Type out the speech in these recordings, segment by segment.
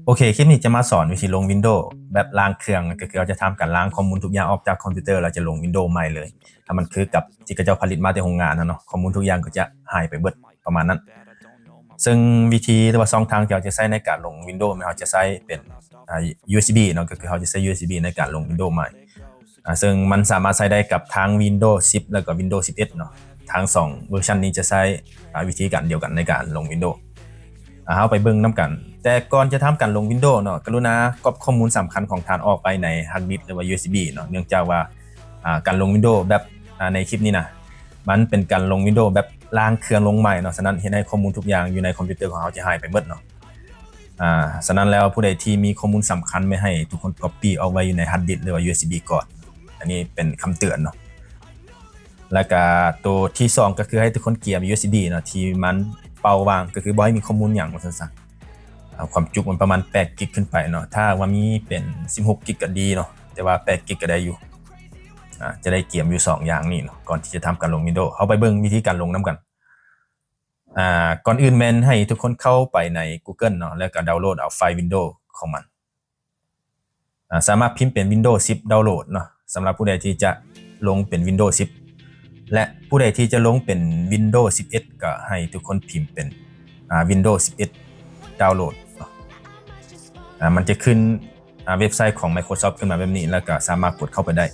ໂອເຄ ຄລິບນີ້ຈະມາສອນວິທີລົງ Windows ແບບລ້າງເຄື່ອງ ກໍຄືເຮົາຈະທຳການລ້າງຂໍ້ມູນທຸກຢ່າງອອກຈາກຄອມພິວເຕີ ແລ້ວຈະລົງ Windows ໃໝ່ເລີຍ ຖ້າມັນຄືກັບທີ່ເຂົາເຈົ້າຜະລິດມາແຕ່ໂຮງງານຫັ້ນເນາະ ຂໍ້ມູນທຸກຢ່າງກໍຈະຫາຍໄປເບິດປະມານນັ້ນ. ເຊິ່ງວິທີ ຫຼືວ່າຊ່ອງທາງທີ່ເຮົາຈະໃຊ້ໃນການລົງ Windows ແມ່ນເຮົາຈະໃຊ້ເປັນ ອ່າ ຢູເອັສບີ ເນາະ ກໍຄືເຮົາຈະໃຊ້ ຢູເອັສບີ ໃນການລົງ Windows ໃໝ່ ອ່າ ເຊິ່ງມັນສາມາດໃຊ້ໄດ້ກັບທັງ Windows ສິບ ແລ້ວກໍ Windows ສິບເອັດ ເນາະ ທັງສອງເວີຊັນນີ້ຈະໃຊ້ ອ່າ ວິທີການດຽວກັນໃນການລົງ Windows ອ່າ ເຮົາໄປເບິ່ງນຳກັນ. ແຕ່ກ່ອນຈະທຳການລົງ Windows ເນາະ ກະລຸນາກັອບຂໍ້ມູນສຳຄັນຂອງທ່ານອອກໄປໃນ Hard Disk ຫຼືວ່າ ຢູເອັສບີ ເນາະ ເນື່ອງຈາກວ່າ ອ່າ ການລົງ Windows ແບບ ອ່າ ໃນຄລິບນີ້ນະ ມັນເປັນການລົງ Windows ແບບລ້າງເຄື່ອງລົງໃໝ່ເນາະ ສະນັ້ນເຮັດໃຫ້ຂໍ້ມູນທຸກຢ່າງຢູ່ໃນຄອມພິວເຕີຂອງເຮົາຈະຫາຍໄປເບິດເນາະ. ອ່າ ສະນັ້ນແລ້ວຜູ້ໃດທີ່ມີຂໍ້ມູນສຳຄັນ ແມ່ນໃຫ້ທຸກຄົນ Copy ອອກໄວ້ຢູ່ໃນ Hard Disk ຫຼືວ່າ ຢູເອັສບີ ກ່ອນ. ອັນນີ້ເປັນຄຳເຕືອນເນາະ. ແລ້ວກະໂຕທີສອງ ກໍຄືໃຫ້ທຸກຄົນກຽມ ຢູເອັສບີ ເນາະ ທີ່ມັນເປົ່າວ່າງ ກໍຄືບໍ່ໃຫ້ມີຂໍ້ມູນຫຍັງວ່າຊັ້ນຊະ. ເອົາ ຄວາມຈຸມັນປະມານແປດກິກຂຶ້ນໄປເນາະ ຖ້າຫາກວ່າມີເປັນສິບຫົກກິກກໍດີເນາະ ແຕ່ວ່າແປດກິກກໍໄດ້ຢູ່. ອ່າ ຈະໄດ້ກຽມຢູ່ສອງຢ່າງນີ້ເນາະ ກ່ອນທີ່ຈະທຳການລົງ Windows. ເຮົາໄປເບິ່ງວິທີການລົງນຳກັນ. ອ່າ ກ່ອນອື່ນແມ່ນໃຫ້ທຸກຄົນເຂົ້າໄປໃນ Google ເນາະ ແລ້ວກໍດາວໂຫຼດເອົາໄຟລ໌ Windows ຂອງມັນ. ອ່າ ສາມາດພິມເປັນ Windows ສິບ ດາວໂຫຼດເນາະ ສຳລັບຜູ້ໃດທີ່ຈະລົງເປັນ Windows ສິບ ແລະ ຜູ້ໃດທີ່ຈະລົງເປັນ Windows ສິບເອັດ ກໍໃຫ້ທຸກຄົນພິມເປັນ ອ່າ Windows ສິບເອັດ ດາວໂຫຼດເນາະ. ອ່າ ມັນຈະຂຶ້ນ ອ່າ ເວັບໄຊຂອງ Microsoft ຂຶ້ນມາແບບນີ້ ແລ້ວກໍສາມາດກົດເຂົ້າໄປໄດ້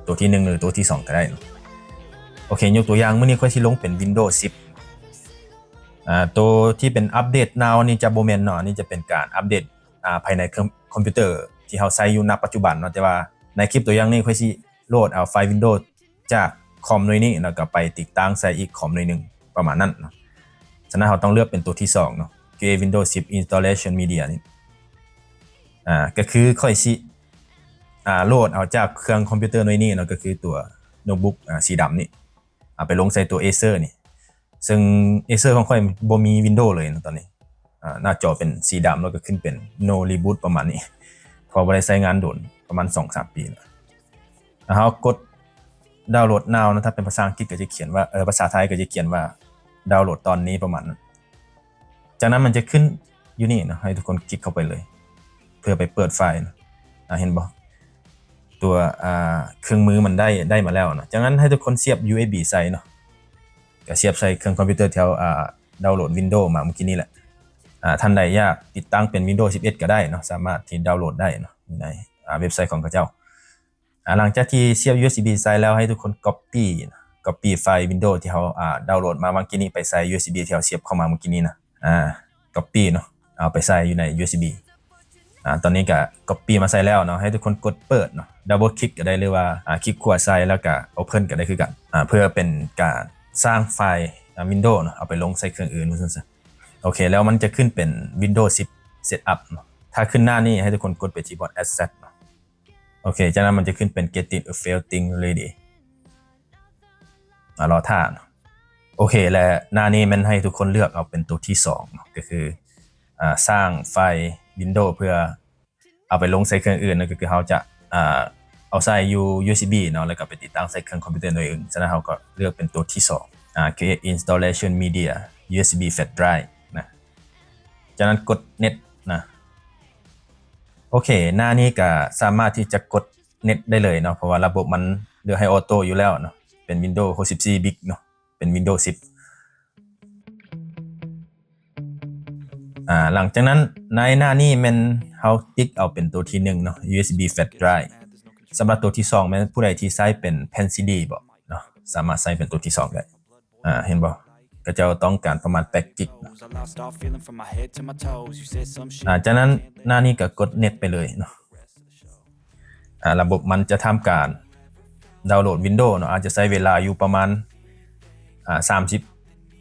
ໂຕທີໜຶ່ງ ຫຼື ໂຕທີສອງກໍໄດ້ເນາະ. ໂອເຄ ຍົກຕົວຢ່າງ ມື້ນີ້ຂ້ອຍຊິລົງເປັນ Windows ສິບ ອ່າ ໂຕທີ່ເປັນ Update Now ນີ້ຈະບໍ່ແມ່ນເນາະ ອັນນີ້ຈະເປັນການອັບເດດ ອ່າ ພາຍໃນເຄື່ອງຄອມພິວເຕີທີ່ເຮົາໃຊ້ຢູ່ ນະ ປັດຈຸບັນເນາະ. ແຕ່ວ່າໃນຄລິບຕົວຢ່າງນີ້ ຂ້ອຍຊິໂຫຼດເອົາໄຟລ໌ Windows ຈາກຄອມໜ່ວຍນີ້ ແລ້ວກໍໄປຕິດຕັ້ງໃສ່ອີກຄອມໜ່ວຍໜຶ່ງ ປະມານນັ້ນເນາະ. ສະນັ້ນເຮົາຕ້ອງເລືອກເປັນໂຕທີສອງເນາະ ຄື Windows ສິບ Installation Media ນີ້ ອ່າ ກໍຄືຂ້ອຍຊິ ອ່າ ໂຫຼດເອົາຈາກເຄື່ອງຄອມພິວເຕີໜ່ວຍນີ້ເນາະ ກໍຄືຕົວໂນ້ດບຸກ ອ່າ ສີດຳນີ້ ເອົາໄປລົງໃສ່ຕົວ Acer ນີ້ ເຊິ່ງ Acer ຂອງຂ້ອຍບໍ່ມີ Windows ເລີຍເນາະຕອນນີ້. ອ່າ ໜ້າຈໍເປັນສີດຳ ແລ້ວກໍຂຶ້ນເປັນ No Reboot ປະມານນີ້ ເພາະວ່າບໍ່ໄດ້ໃຊ້ງານດົນ ປະມານສອງສາມປີແລ້ວ. ເຮົາກົດ Download Now ເນາະ ຖ້າເປັນພາສາອັງກິດກໍຈະຂຽນວ່າ ເອີ ພາສາໄທກໍຈະຂຽນວ່າ ດາວໂຫຼດຕອນນີ້ ປະມານນັ້ນ. ຈາກນັ້ນມັນຈະຂຶ້ນຢູ່ນີ້ເນາະ ໃຫ້ທຸກຄົນຄລິກເຂົ້າໄປເລີຍ ເພື່ອໄປເປີດໄຟລ໌ເນາະ. ອ່າ ເຫັນບໍ່ ຕົວ ອ່າ ເຄື່ອງມືມັນໄດ້ ໄດ້ມາແລ້ວເນາະ. ຈາກນັ້ນໃຫ້ທຸກຄົນສຽບ ຢູເອັສບີ ໃສ່ເນາະ ກໍສຽບໃສ່ເຄື່ອງຄອມພິວເຕີທີ່ເຮົາ ອ່າ ດາວໂຫຼດ Windows ມາເມື່ອກີ້ນີ້ແຫຼະ. ອ່າ ທ່ານໃດຢາກຕິດຕັ້ງເປັນ Windows ສິບເອັດ ກໍໄດ້ເນາະ ສາມາດທີ່ດາວໂຫຼດໄດ້ເນາະ ຢູ່ໃນ ອ່າ ເວັບໄຊຂອງເຂົາເຈົ້າ. ອ່າ ຫຼັງຈາກທີ່ສຽບ ຢູເອັສບີ ໃສ່ແລ້ວ ໃຫ້ທຸກຄົນ Copy Copy ໄຟລ໌ Windows ທີ່ເຮົາ ອ່າ ດາວໂຫຼດມາເມື່ອກີ້ນີ້ ໄປໃສ່ ຢູເອັສບີ ທີ່ເຮົາສຽບເຂົ້າມາເມື່ອກີ້ນີ້ນະ. ອ່າ Copy ເນາະ ເອົາໄປໃສ່ຢູ່ໃນ ຢູເອັສບີ ອ່າ ຕອນນີ້ກໍ Copy ມາໃສ່ແລ້ວເນາະ ໃຫ້ທຸກຄົນກົດເປີດເນາະ Double Click ກໍໄດ້ ຫຼືວ່າ ອ່າ ຄລິກຂວາໃສ່ ແລ້ວກໍ Open ກໍໄດ້ຄືກັນ ອ່າ ເພື່ອເປັນການສ້າງໄຟລ໌ ອ່າ Windows ເນາະ ເອົາໄປລົງໃສ່ເຄື່ອງອື່ນວ່າຊັ້ນຊະ. ໂອເຄ ແລ້ວມັນຈະຂຶ້ນເປັນ Windows ສິບ Setup ເນາະ. ຖ້າຂຶ້ນໜ້ານີ້ໃຫ້ທຸກຄົນກົດໄປທີ່ Bot Asset ເນາະ. ໂອເຄ ຈາກນັ້ນມັນຈະຂຶ້ນເປັນ Getting a Failed Thing Ready ອ່າ ລໍຖ້າເນາະ. ໂອເຄ ແລະ ໜ້ານີ້ແມ່ນໃຫ້ທຸກຄົນເລືອກເອົາເປັນໂຕທີສອງເນາະ ກໍຄື ອ່າ ສ້າງໄຟລ໌ Windows ເພື່ອເອົາໄປລົງໃສ່ເຄື່ອງອື່ນເນາະ ກໍຄືເຮົາຈະ ອ່າ ເອົາໃສ່ຢູ່ ຢູເອັສບີ ເນາະ ແລ້ວກໍໄປຕິດຕັ້ງໃສ່ເຄື່ອງຄອມພິວເຕີໜ່ວຍອື່ນ. ສະນັ້ນເຮົາກໍເລືອກເປັນໂຕທີສອງ ອ່າ Create Installation Media USB Flash Drive ນະ. ຈາກນັ້ນກົດ Next ນະ. ໂອເຄ ໜ້ານີ້ກໍສາມາດທີ່ຈະກົດ Next ໄດ້ເລີຍເນາະ ເພາະວ່າລະບົບມັນເລືອກໃຫ້ Auto ຢູ່ແລ້ວເນາະ ເປັນ Windows ຫົກສິບສີ່ບິດເນາະ ເປັນ Windows ສິບ. ອ່າ ຫຼັງຈາກນັ້ນໃນໜ້ານີ້ແມ່ນເຮົາຕິກເອົາເປັນໂຕທີໜຶ່ງເນາະ ຢູເອັສບີ Flash Drive. ສຳລັບໂຕທີສອງແມ່ນຜູ້ໃດທີ່ໃຊ້ເປັນແຜ່ນຊີດີບໍເນາະ ສາມາດໃຊ້ເປັນໂຕທີສອງໄດ້. ອ່າ ເຫັນບໍ່ ເຂົາເຈົ້າຕ້ອງການປະມານແປດກິກ. ອ່າ ຈາກນັ້ນໜ້ານີ້ກໍກົດ Next ໄປເລີຍເນາະ. ອ່າ ລະບົບມັນຈະທຳການດາວໂຫຼດ Windows ເນາະ ອາດຈະໃຊ້ເວລາຢູ່ປະມານ ອ່າ ສາມສິບ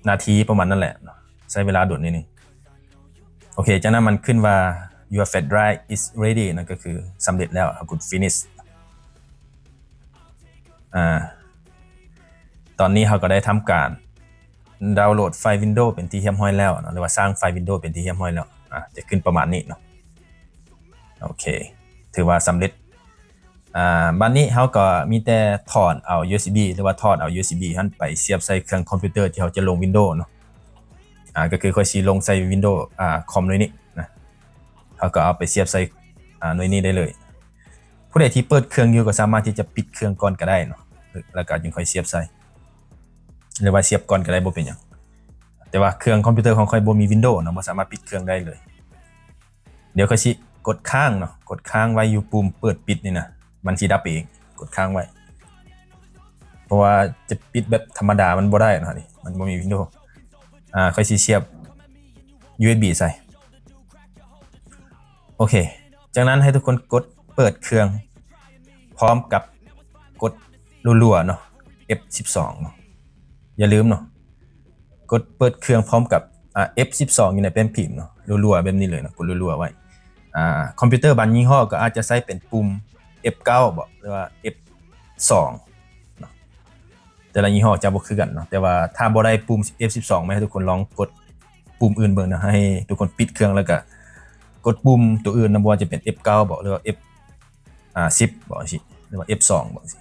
ນາທີປະມານນັ້ນແຫຼະເນາະ ໃຊ້ເວລາດົນໜ້ອຍໜຶ່ງ. ໂອເຄ ຈາກນັ້ນມັນຂຶ້ນວ່າ Your flash drive is ready ເນາະ ກໍຄືສຳເລັດແລ້ວ ເຮົາກົດ Finish. ອ່າ ຕອນນີ້ເຮົາກໍໄດ້ທຳການດາວໂຫຼດໄຟລ໌ Windows ເປັນທີ່ຮຽບຮ້ອຍແລ້ວເນາະ ຫຼືວ່າສ້າງໄຟລ໌ Windows ເປັນທີ່ຮຽບຮ້ອຍແລ້ວ. ອ່າ ຈະຂຶ້ນປະມານນີ້ເນາະ. ໂອເຄ ຖືວ່າສຳເລັດ. ອ່າ ບາດນີ້ເຮົາກໍມີແຕ່ຖອດເອົາ ຢູເອັສບີ ຫຼືວ່າຖອດເອົາ ຢູເອັສບີ ຫັ້ນໄປສຽບໃສ່ເຄື່ອງຄອມພິວເຕີທີ່ເຮົາຈະລົງ Windows ເນາະ. ອ່າ ກໍຄືຂ້ອຍຊິລົງໃສ່ Windows ອ່າ ຄອມໜ່ວຍນີ້ນະ. ເຮົາກໍເອົາໄປສຽບໃສ່ ອາ ໜ່ວຍນີ້ໄດ້ເລີຍ. ຜູ້ໃດທີ່ເປີດເຄື່ອງຢູ່ກໍສາມາດທີ່ຈະປິດເຄື່ອງກ່ອນກໍໄດ້ເນາະ ແລ້ວກໍຈຶ່ງຄ່ອຍສຽບໃສ່ ຫຼືວ່າສຽບກ່ອນກໍໄດ້ ບໍ່ເປັນຫຍັງ. ແຕ່ວ່າເຄື່ອງຄອມພິວເຕີຂອງຂ້ອຍບໍ່ມີວິນໂດເນາະ ບໍ່ສາມາດປິດເຄື່ອງໄດ້ເລີຍ. ດຽວຂ້ອຍຊິກົດຄ້າງເນາະ ກົດຄ້າງໄວ້ຢູ່ປຸ່ມເປີດປິດນີ້ນະ ມັນຊິດັບເອງ. ກົດຄ້າງໄວ້ ເພາະວ່າຈະປິດແບບທຳມະດາມັນບໍ່ໄດ້ເນາະ ນີ້ມັນບໍ່ມີວິນໂດ. ອາ ຂ້ອຍຊິສຽບຢູເອັສບີໃສ່. ໂອເຄ ຈາກນັ້ນໃຫ້ທຸກຄົນກົດເປີດເຄື່ອງ ພ້ອມກັບກົດລັວໆເນາະ ເອັຟສິບສອງເນາະ. ຢ່າລືມເນາະ ກົດເປີດເຄື່ອງພ້ອມກັບ ອາ ເອັຟສິບສອງຢູ່ໃນແປ້ນພິມເນາະ ລັວໆແບບນີ້ເລີຍເນາະ ກົດລັວໆໄວ້. ອາ ຄອມພິວເຕີບາງຍີ່ຫໍ້ກໍອາດຈະໃຊ້ເປັນປຸ່ມເອັຟເກົ້າບໍ ຫຼືວ່າເອັຟສອງເນາະ ແຕ່ລະຍີ່ຫໍ້ຈະບໍ່ຄືກັນເນາະ. ແຕ່ວ່າຖ້າບໍ່ໄດ້ປຸ່ມເອັຟສິບສອງ ມາໃຫ້ທຸກຄົນລອງກົດປຸ່ມອື່ນເບິ່ງເນາະ ໃຫ້ທຸກຄົນປິດເຄື່ອງ ແລ້ວກໍກົດປຸ່ມຕົວອື່ນນະ ບໍ່ວ່າຈະເປັນເອັຟເກົ້າບໍ ຫຼືວ່າເອັຟ ອາ ສິບບໍ ຈັ່ງຊີ້ ຫຼືວ່າເອັຟສອງບໍ ຈັ່ງຊີ້.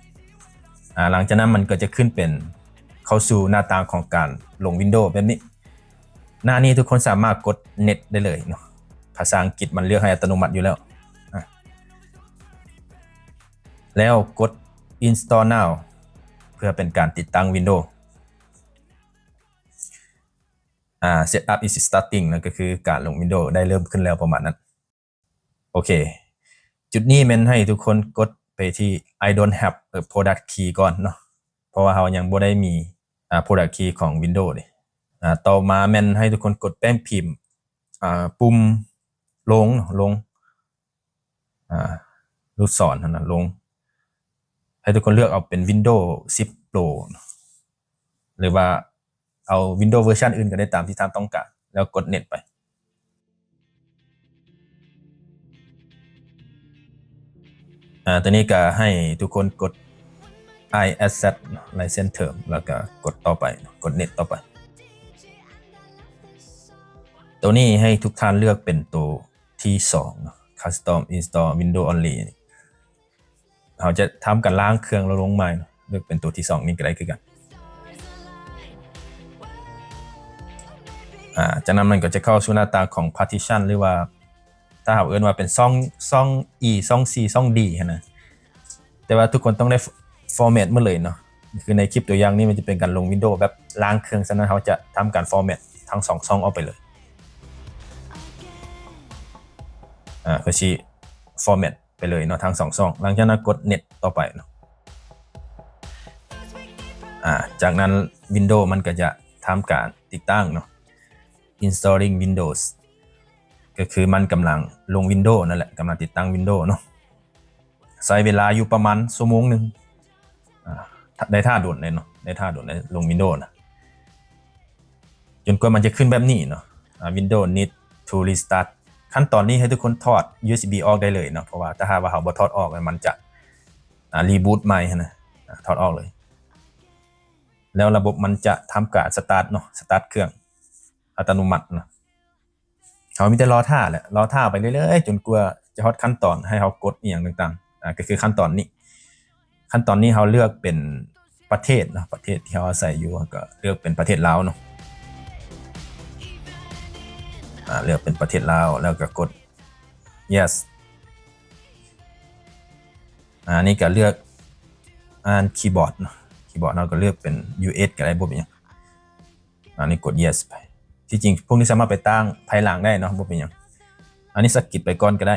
ອາ ຫຼັງຈາກນັ້ນມັນກໍຈະຂຶ້ນເປັນເຂົ້າສູ່ໜ້າຕ່າງຂອງການລົງວິນໂດແບບນີ້. ໜ້ານີ້ທຸກຄົນສາມາດກົດເນັດໄດ້ເລີຍເນາະ ພາສາອັງກິດມັນເລືອກໃຫ້ອັດຕະໂນມັດຢູ່ແລ້ວ. ອາ ແລ້ວກົດ Install Now ເພື່ອເປັນການຕິດຕັ້ງວິນໂດ. ອາ Setup is starting ນະ ກໍຄືການລົງວິນໂດໄດ້ເລີ່ມຂຶ້ນແລ້ວປະມານນັ້ນ. ໂອເຄ ຈຸດນີ້ແມ່ນໃຫ້ທຸກຄົນກົດໄປທີ່ I don't have a product key ກ່ອນເນາະ ເພາະວ່າເຮົາຍັງບໍ່ໄດ້ມີ ອາ product key ຂອງວິນໂດເດ. ອາ ຕໍ່ມາແມ່ນໃຫ້ທຸກຄົນກົດແປ້ນພິມ ອາ ປຸ່ມລົງເນາະ ລົງ ອາ ລູກສອນຫັ້ນນະ ລົງ. ໃຫ້ທຸກຄົນເລືອກເອົາເປັນວິນໂດສິບໂປຣ ຫຼືວ່າເອົາວິນໂດເວີຊັນອື່ນກໍໄດ້ ຕາມທີ່ທ່ານຕ້ອງການ ແລ້ວກົດເນັດໄປ. ອາ ຕົວນີ້ກໍໃຫ້ທຸກຄົນກົດ I accept license term ແລ້ວກໍກົດຕໍ່ໄປ ກົດເນັດຕໍ່ໄປ. ຕົວນີ້ໃຫ້ທຸກທ່ານເລືອກເປັນຕົວທີສອງເນາະ Custom Install Window Only. ເຮົາຈະທຳການລ້າງເຄື່ອງແລ້ວລົງໃໝ່ເນາະ ເລືອກເປັນຕົວທີສອງນີ້ກໍໄດ້ຄືກັນ. ອາ ຈາກນັ້ນມັນກໍຈະເຂົ້າສູ່ໜ້າຕ່າງຂອງ partition ຫຼືວ່າຖ້າເຮົາເອີ້ນວ່າເປັນຊ່ອງ ຊ່ອງ E ຊ່ອງ C ຊ່ອງ D ຫັ້ນນະ. ແຕ່ວ່າທຸກຄົນຕ້ອງໄດ້ format ໝົດເລີຍເນາະ. ຄືໃນຄລິບຕົວຢ່າງນີ້ມັນຈະເປັນການລົງວິນໂດແບບລ້າງເຄື່ອງ, ສະນັ້ນເຮົາຈະທຳການ format ທັງສອງຊ່ອງອອກໄປເລີຍ. ອາ ກໍຊິ format ໄປເລີຍເນາະ ທັງສອງຊ່ອງ. ຫຼັງຈາກນັ້ນກົດ next ຕໍ່ໄປເນາະ. ອາ ຈາກນັ້ນ Windows ມັນກໍຈະທຳການຕິດຕັ້ງເນາະ installing Windows ກໍຄືມັນກຳລັງລົງ Windows ນັ້ນແຫຼະ, ກຳລັງຕິດຕັ້ງ Windows ເນາະ. ໃຊ້ເວລາຢູ່ປະມານຊົ່ວໂມງໜຶ່ງ. ອາ ໄດ້ຖ້າດົນເລີຍເນາະ, ໄດ້ຖ້າດົນເລີຍ ລົງ Windows ນະ. ຈົນກວ່າມັນຈະຂຶ້ນແບບນີ້ເນາະ, ອາ Windows need to restart. ຂັ້ນຕອນນີ້ໃຫ້ທຸກຄົນຖອດ ຢູເອັສບີ ອອກໄດ້ເລີຍເນາະ, ເພາະວ່າຖ້າຫາກວ່າເຮົາບໍ່ຖອດອອກ ມັນຈະ ອາ reboot ໃໝ່ຫັ້ນນະ, ອາ ຖອດອອກເລີຍ. ແລ້ວລະບົບມັນຈະທຳການ start ເນາະ, start ເຄື່ອງອັດຕະໂນມັດເນາະ. ເຮົາມີແຕ່ລໍຖ້າແຫຼະ, ລໍຖ້າໄປເລື້ອຍໆ ຈົນກວ່າຈະຮອດຂັ້ນຕອນໃຫ້ເຮົາກົດອີ່ຫຍັງຕ່າງໆ. ອາ ກໍຄືຂັ້ນຕອນນີ້, ຂັ້ນຕອນນີ້ເຮົາເລືອກເປັນປະເທດເນາະ, ປະເທດທີ່ເຮົາອາໄສຢູ່ ກໍເລືອກເປັນປະເທດລາວເນາະ. ອາ ເລືອກເປັນປະເທດລາວ ແລ້ວກໍກົດ yes. ອາ ນີ້ກໍເລືອກອ່ານຄີບອດເນາະ, ຄີບອດເຮົາກໍເລືອກເປັນ ຢູເອັສ ກໍໄດ້ ບໍ່ເປັນຫຍັງ. ອັນນີ້ກົດ yes ໄປ. ທີ່ຈິງພວກນີ້ສາມາດໄປຕັ້ງພາຍຫຼັງໄດ້ເນາະ, ບໍ່ເປັນຫຍັງ. ອັນນີ້ skip ໄປກ່ອນກໍໄດ້.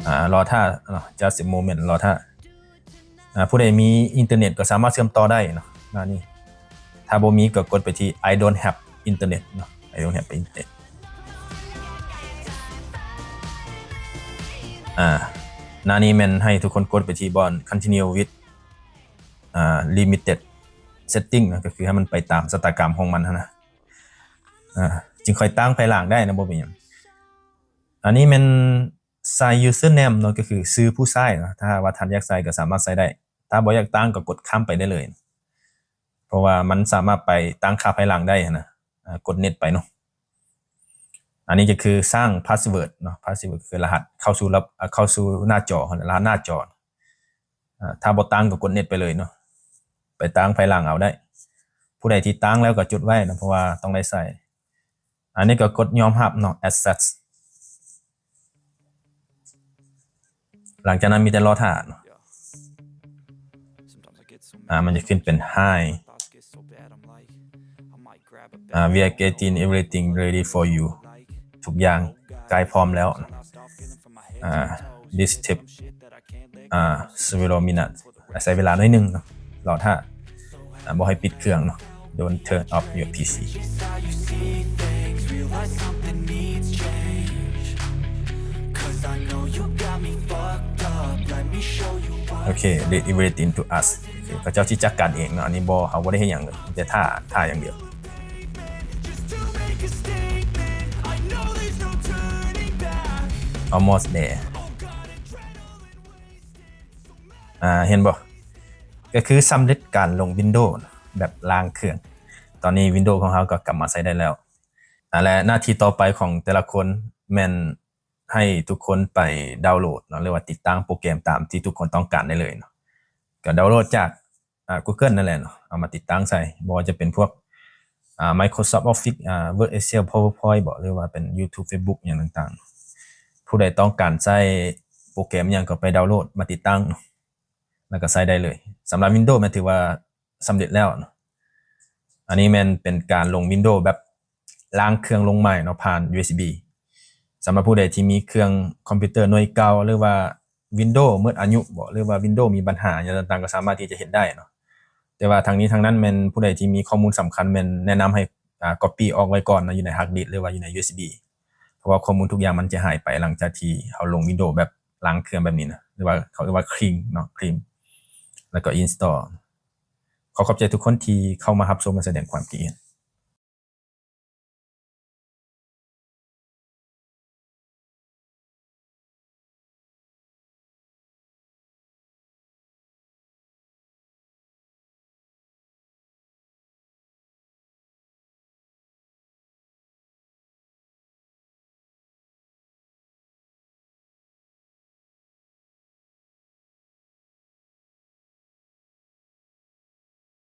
ອາ ລໍຖ້າເນາະ, just a moment ລໍຖ້າ. ອາ ຜູ້ໃດມີອິນເຕີເນັດກໍສາມາດເຊື່ອມຕໍ່ໄດ້ເນາະ, ໜ້ານີ້. ຖ້າບໍ່ມີກໍກົດໄປທີ່ I don't have internet ເນາະ, I don't have internet. ອາ ໜ້ານີ້ແມ່ນໃຫ້ທຸກຄົນກົດໄປທີ່ບ່ອນ continue with ອາ limited setting ນະ, ກໍຄືໃຫ້ມັນໄປຕາມຊະຕາກຳຂອງມັນຫັ້ນນະ. ອາ ຈຶ່ງຄ່ອຍຕັ້ງພາຍຫຼັງໄດ້ນະ, ບໍ່ເປັນຫຍັງ. ອັນນີ້ແມ່ນໃສ່ username ເນາະ, ກໍຄືຊື່ຜູ້ໃຊ້ເນາະ. ຖ້າຫາກວ່າທ່ານຢາກໃສ່ກໍສາມາດໃສ່ໄດ້, ຖ້າບໍ່ຢາກຕັ້ງກໍກົດຂ້າມໄປໄດ້ເລີຍ, ເພາະວ່າມັນສາມາດໄປຕັ້ງຄ່າພາຍຫຼັງໄດ້ຫັ້ນນະ. ອາ ກົດ next ໄປເນາະ. ອັນນີ້ກໍຄືສ້າງ password ເນາະ, password ກໍຄືລະຫັດເຂົ້າສູ່ລະ ເຂົ້າສູ່ໜ້າຈໍ, ລະຫັດໜ້າຈໍ. ອາ ຖ້າບໍ່ຕັ້ງກໍກົດ next ໄປເລີຍເນາະ, ໄປຕັ້ງພາຍຫຼັງເອົາໄດ້. ຜູ້ໃດທີ່ຕັ້ງແລ້ວກໍຈົດໄວ້ເນາະ, ເພາະວ່າຕ້ອງໄດ້ໃສ່. ອັນນີ້ກໍກົດຍອມຮັບເນາະ accept. ຫຼັງຈາກນັ້ນມີແຕ່ລໍຖ້າເນາະ ອ່າ ມັນຈະຂຶ້ນເປັນ Hi, ອ່າ we are getting everything ready for you. ທຸກຢ່າງໃກ້ພ້ອມແລ້ວ. ອ່າ this take, ອ່າ several minutes. ໃຊ້ເວລາໜ້ອຍໜຶ່ງເນາະ ລໍຖ້າ ອ່າ ບໍ່ໃຫ້ປິດເຄື່ອງເນາະ. Don't turn off your PC. ໂອເຄ leave everything to us. ໂອເຄ ເຂົາເຈົ້າຊິຈັດການເອງເນາະ. ອັນນີ້ບໍ່ ເຮົາບໍ່ໄດ້ເຮັດຫຍັງເລີຍ ມີແຕ່ຖ້າ ຖ້າຢ່າງດຽວ. Almost there. ອ່າ ເຫັນບໍ່? ກໍຄືສຳເລັດການລົງ Windows ແບບລ້າງເຄື່ອງ. ຕອນນີ້ Windows ຂອງເຮົາກໍກັບມາໃຊ້ໄດ້ແລ້ວ. ອ່າ ແລະ ໜ້າທີ່ຕໍ່ໄປຂອງແຕ່ລະຄົນແມ່ນໃຫ້ທຸກຄົນໄປດາວໂຫຼດເນາະ ຫຼືວ່າຕິດຕັ້ງໂປຣແກຣມຕາມທີ່ທຸກຄົນຕ້ອງການໄດ້ເລີຍເນາະ. ກໍດາວໂຫຼດຈາກ ອ່າ Google ນັ້ນແຫຼະເນາະ ເອົາມາຕິດຕັ້ງໃສ່ ບໍ່ວ່າຈະເປັນພວກ ອ່າ Microsoft Office, ອ່າ Word, Excel, PowerPoint ບໍ ຫຼືວ່າເປັນ YouTube, Facebook ຫຍັງຕ່າງໆ. ຜູ້ໃດຕ້ອງການໃຊ້ໂປຣແກຣມຫຍັງກໍໄປດາວໂຫຼດມາຕິດຕັ້ງເນາະ ແລ້ວກໍໃຊ້ໄດ້ເລີຍ. ສຳລັບ Windows ແມ່ນຖືວ່າສຳເລັດແລ້ວເນາະ. ອັນນີ້ແມ່ນເປັນການລົງ Windows ແບບລ້າງເຄື່ອງລົງໃໝ່ເນາະ ຜ່ານ USB. ສຳລັບຜູ້ໃດທີ່ມີເຄື່ອງຄອມພິວເຕີໜ່ວຍເກົ່າ ຫຼືວ່າ Windows ໝົດອາຍຸບໍ ຫຼືວ່າ Windows ມີບັນຫາຫຍັງຕ່າງໆ ກໍສາມາດທີ່ຈະເຮັດໄດ້ເນາະ. ແຕ່ວ່າທັງນີ້ທັງນັ້ນແມ່ນຜູ້ໃດທີ່ມີຂໍ້ມູນສຳຄັນ ແມ່ນແນະນຳໃຫ້ ອ່າ copy ອອກໄວ້ກ່ອນເນາະ ຢູ່ໃນ hard disk ຫຼືວ່າຢູ່ໃນ USB ເພາະວ່າຂໍ້ມູນທຸກຢ່າງມັນຈະຫາຍໄປຫຼັງຈາກທີ່ເຮົາລົງ Windows ແບບລ້າງເຄື່ອງແບບນີ້ນະ ຫຼືວ່າເຂົາເອີ້ນວ່າ clean ເນາະ clean ແລ້ວກໍ install. ຂໍຂອບໃຈທຸກຄົນທີ່ເຂົ້າມາຮັບຊົມ ແລະ ສະແດງຄວາມຄິດເຫັນ.